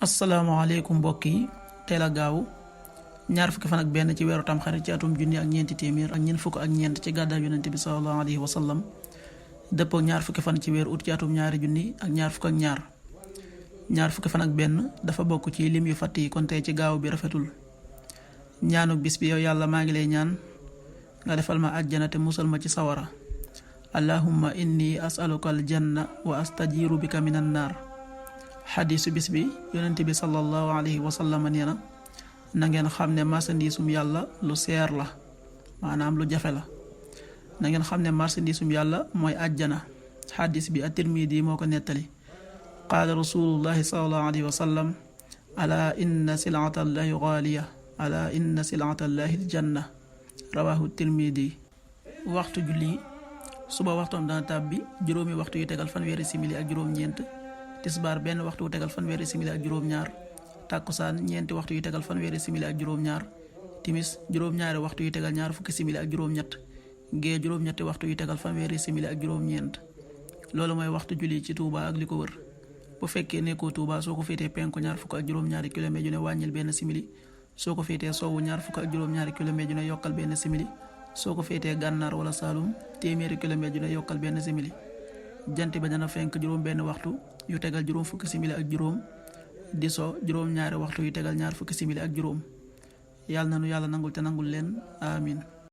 asalaamaaleykum mbokk yi teel a gaaw ñaar fukki fan ak benn ci weeru tamxarit ci atum junni ak ñeenti téeméer ak ñeent fukk ak ñeent ci gàddaay yonente bi sallallahu alayhi wa sallam dëppoo ñaar fukki fan ci weeru ut ci atum ñaari junni ak ñaar fukk ak ñaar fukki fan ak benn dafa bokk ci lim yu fatt yi kon tey ci gaaw bi rafetul. ñaanuk bis bi yow yàlla maa ngi lay ñaan nga defal ma àjjana te musal ma ci sawara. allahumma inni asaluka aljanna wa astajiru bika minan naar. xadiisu bis bi yonent bi sallallahu alayhi wa sallam nee na ngeen xam ne marchandisum yàlla lu seer la, maanaam lu jafe la. na ngeen xam ne marchandisum yàlla mooy àjjana. xadiis bi at-Tirmidi moo ko nettali. qaala rasulullahi sallallahu alayhi wa sallam ala inna silatallahi gaaliya ala inna silatallahi aljanna rawahu Tirmidi. waxtu julli suba waxtoom dana tàbbi juróomi waxtu yu tegal fanweeri simili ak juróom-ñeent. tisbaar benn waxtu wu tegal fanweeri simili ak juróom-ñaar. tàkkusaan ñeenti waxtu yu tegal fanweeri simili ak juróom-ñaar. timis juróom-ñaari waxtu yu tegal ñaar fukki simili ak juróom-ñett. gee juróom-ñetti waxtu yu tegal fanweeri simili ak juróom-ñeent. loolu mooy waxtu julli ci Touba ak li ko wër. bu fekkee nekkoo Touba soo ko féetee penku ñaar fukk ak juróom-ñaari kilomètre yu ne wàññil benn simili. soo ko féetee sowwu ñaar fukk ak juróom-ñaari kilomètre yu ne yokkal benn simili. soo ko féetee gànnaar wala Saalum téeméeri kilomètre yu ne yokkal benn simili. jant ba dana fenk juróom benn waxtu yu tegal juróom fukki simili ak juróom. di so juróom ñaari waxtu yu tegal ñaar fukki simili ak juróom. yàlla na nu yàlla nangul te nangul leen amin